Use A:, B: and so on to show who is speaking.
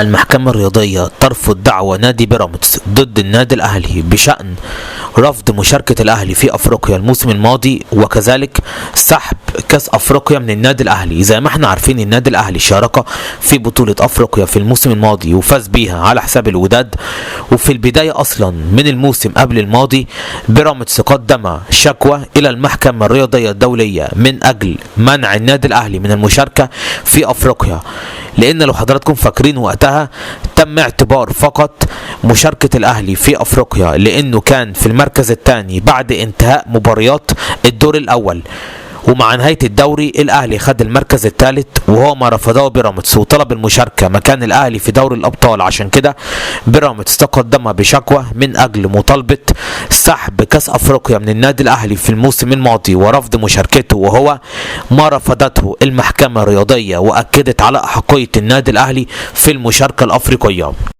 A: المحكمة الرياضية ترفض دعوى نادي بيراميدز ضد النادي الأهلي بشأن رفض مشاركة الأهلي في أفريقيا الموسم الماضي، وكذلك سحب كأس أفريقيا من النادي الأهلي. زي ما احنا عارفين النادي الأهلي شارك في بطولة أفريقيا في الموسم الماضي وفاز بيها على حساب الوداد، وفي البداية أصلا من الموسم قبل الماضي بيراميدز قدم شكوى إلى المحكمة الرياضية الدولية من أجل منع النادي الأهلي من المشاركة في أفريقيا، لأن لو حضراتكم فاكرين وقتها تم اعتبار فقط مشاركة الأهلي في أفريقيا لأنه كان في المركز الثاني بعد انتهاء مباريات الدور الأول، ومع نهاية الدوري الأهلي خد المركز الثالث وهو ما رفضه بيراميدز وطلب المشاركة مكان الأهلي في دوري الأبطال. عشان كده بيراميدز تقدم بشكوى من أجل مطالبة سحب كأس أفريقيا من النادي الأهلي في الموسم الماضي ورفض مشاركته، وهو ما رفضته المحكمة الرياضية وأكدت على أحقية النادي الأهلي في المشاركة الأفريقية.